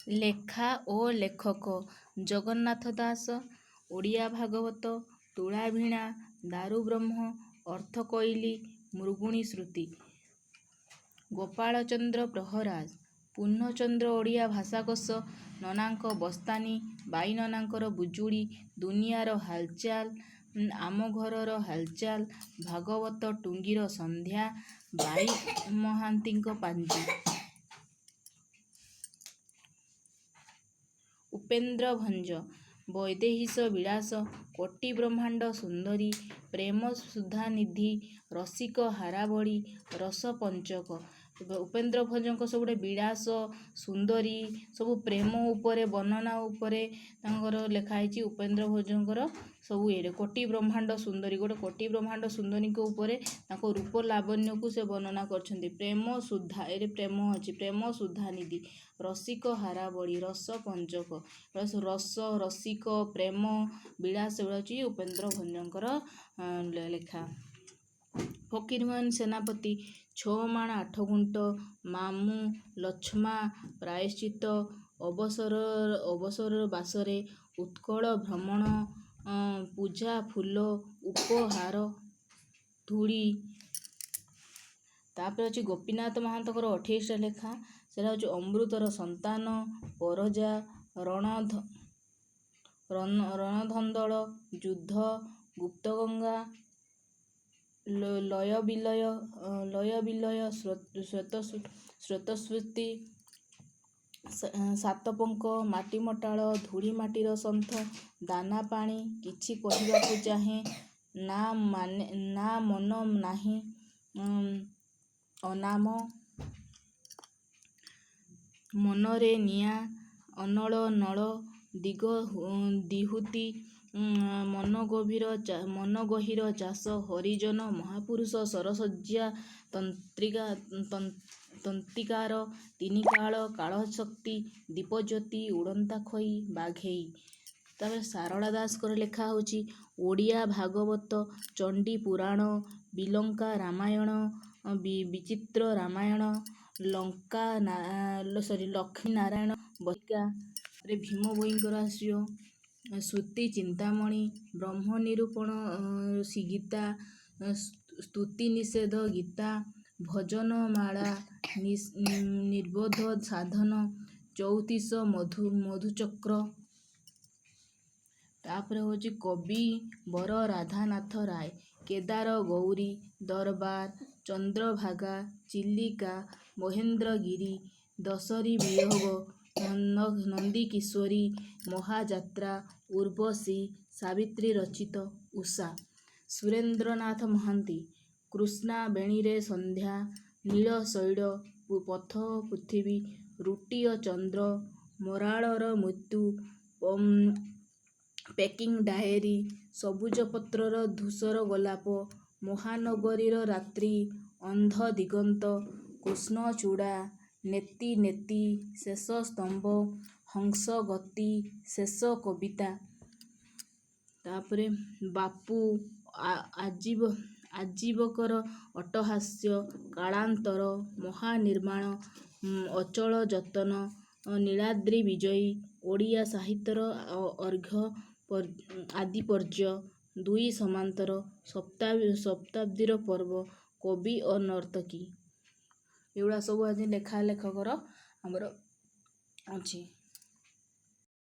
ଲେଖା ଓ ଲେଖକ ଜଗନ୍ନାଥ ଦାସ, ଓଡ଼ିଆ ଭାଗବତ, ତୁଳାଭିଣା, ଦାରୁବ୍ରହ୍ମ, ଅର୍ଥକୈଳି, ମୃଗୁଣୀ ଶ୍ରୁତି। ଗୋପାଳ ଚନ୍ଦ୍ର ପ୍ରହରାଜ, ପୂର୍ଣ୍ଣଚନ୍ଦ୍ର ଓଡ଼ିଆ ଭାଷାକୋଷ, ନନାଙ୍କ ବସ୍ତାନି, ବାଇନନାଙ୍କର ବୁଜୁଳି, ଦୁନିଆର ହାଲଚାଲ, ଆମ ଘରର ହାଲଚାଲ, ଭାଗବତ ଟୁଙ୍ଗିର ସନ୍ଧ୍ୟା, ବାଇ ମହାନ୍ତିଙ୍କ ପାଞ୍ଜି। ଉପେନ୍ଦ୍ର ଭଞ୍ଜ, ବୈଦେହୀଶ ବିଳାସ, କୋଟି ବ୍ରହ୍ମାଣ୍ଡ ସୁନ୍ଦରୀ, ପ୍ରେମ ସୁଧାନିଧି, ରସିକ ହାରାବଳୀ, ରସ ପଞ୍ଚକ। ଉପେନ୍ଦ୍ର ଭଞ୍ଜଙ୍କ ସବୁ ଗୋଟେ ବିଳାସ, ସୁନ୍ଦରୀ, ସବୁ ପ୍ରେମ ଉପରେ, ବର୍ଣ୍ଣନା ଉପରେ ତାଙ୍କର ଲେଖା ହେଇଛି। ଉପେନ୍ଦ୍ର ଭଞ୍ଜଙ୍କର ସବୁ ଇଏରେ କୋଟି ବ୍ରହ୍ମାଣ୍ଡ ସୁନ୍ଦରୀ, ଗୋଟେ କୋଟି ବ୍ରହ୍ମାଣ୍ଡ ସୁନ୍ଦରୀଙ୍କ ଉପରେ ତାଙ୍କ ରୂପ ଲାବଣ୍ୟକୁ ସେ ବର୍ଣ୍ଣନା କରିଛନ୍ତି। ପ୍ରେମ ସୁଧା, ଏଠି ପ୍ରେମ ଅଛି, ପ୍ରେମ ସୁଧାନିଧି, ରସିକ ହାରାବଳୀ, ରସ ପଞ୍ଚକ, ରସ, ରସିକ, ପ୍ରେମ, ବିଳାସ, ଏଗୁଡ଼ା ହେଉଛି ଉପେନ୍ଦ୍ର ଭଞ୍ଜଙ୍କର ଲେଖା। ଫକୀରମୋହନ ସେନାପତି, ଛଅ ମାଣ ଆଠ ଗୁଣ୍ଠ, ମାମୁଁ, ଲଛମା, ପ୍ରାୟଶ୍ଚିତ୍ତ, ଅବସର ବାସରେ, ଉତ୍କଳ ଭ୍ରମଣ, ପୂଜା ଫୁଲ, ଉପହାର, ଧୂଳି। ତାପରେ ଅଛି ଗୋପୀନାଥ ମହାନ୍ତଙ୍କର 28ଟା ଲେଖା। ସେଟା ହେଉଛି ଅମୃତର ସନ୍ତାନ, ପରଜା, ରଣଧନ୍ଦଳ, ଯୁଦ୍ଧ, ଗୁପ୍ତଗଙ୍ଗା, ଲୟ ବିଲୟ, ସ୍ରୋତସ୍ୱତୀ, ସାତପଙ୍କ, ମାଟି ମଟାଳ, ଧୂଳି ମାଟିର ସନ୍ଥ, ଦାନା ପାଣି, କିଛି କହିବାକୁ ଚାହେଁ, ନା ମାନେ ନା ମନ ନାହିଁ, ଅନାମ, ମନରେ ନିଆଁ, ଅନଳ ନଳ, ଦିଗ ଦିହୁତି, ମନ ଗହୀର ଚାଷ, ହରିଜନ ମହାପୁରୁଷ, ଶରଶଯ୍ୟା, ତନ୍ତ୍ରିକା ତନ୍ତିକାର, ତିନିକାଳ, କାଳଶକ୍ତି, ଦୀପଜ୍ୟୋତି, ଉଡ଼ନ୍ତା ଖଇ, ବାଘେଇ। ତାପରେ ସାରଳା ଦାସଙ୍କର ଲେଖା ହେଉଛି ଓଡ଼ିଆ ଭାଗବତ, ଚଣ୍ଡୀ ପୁରାଣ, ବିଲଙ୍କା ରାମାୟଣ, ବିଚିତ୍ର ରାମାୟଣ, ଲଙ୍କା ସରି ଲକ୍ଷ୍ମୀ ନାରାୟଣ ବସିକା। ଭୀମ ଭୋଇଙ୍କର ଆସିବ ଶ୍ରୁତି ଚିନ୍ତାମଣି, ବ୍ରହ୍ମ ନିରୂପଣ ଗୀତା, ସ୍ତୁତି ନିଷେଧ ଗୀତା, ଭଜନମାଳା, ନିର୍ବୋଧ ସାଧନ, ଚଉତିଶ ମଧୁଚକ୍ର। ତାପରେ ହେଉଛି କବି ବର ରାଧାନାଥ ରାୟ, କେଦାର ଗୌରୀ, ଦରବାର, ଚନ୍ଦ୍ରଭାଗା, ଚିଲିକା, ମହେନ୍ଦ୍ରଗିରି, ଦଶରୀ ବିୟୋଗ, ନନ୍ଦିକିଶୋରୀ, ମହାଯାତ୍ରା, ଉର୍ବଶୀ, ସାବିତ୍ରୀ ରଚିତ ଉଷା। ସୁରେନ୍ଦ୍ରନାଥ ମହାନ୍ତି, କୃଷ୍ଣା ବେଣୀରେ ସନ୍ଧ୍ୟା, ନୀଳଶୈଳ, ପଥ ପୃଥିବୀ, ରୁଟି ଓ ଚନ୍ଦ୍ର, ମରାଳର ମୃତ୍ୟୁ, ପ୍ୟାକିଂ ଡାଏରୀ, ସବୁଜ ପତ୍ରର ଧୂସର ଗୋଲାପ, ମହାନଗରୀର ରାତ୍ରି, ଅନ୍ଧ ଦିଗନ୍ତ, କୃଷ୍ଣଚୂଡ଼ା, ନେତି ନେତି, ଶେଷ ସ୍ତମ୍ଭ, ହଂସଗତି, ଶେଷ କବିତା। ତାପରେ ବାପୁ, ଆଜୀବକର ଅଟ୍ଟହାସ୍ୟ, କାଳାନ୍ତର, ମହାନିର୍ବାଣ, ଅଚଳ ଯତନ, ନୀଳାଦ୍ରି ବିଜୟୀ, ଓଡ଼ିଆ ସାହିତ୍ୟର ଅର୍ଘ୍ୟ ଆଦିପର୍ଯ୍ୟ, ଦୁଇ ସମାନ୍ତର, ଶତାବ୍ଦୀର ପର୍ବ, କବି ଓ ନର୍ତ୍ତକୀ। ଏଗୁଡ଼ା ସବୁ ଆଜି ଲେଖା ଲେଖକର ଆମର ଅଛି।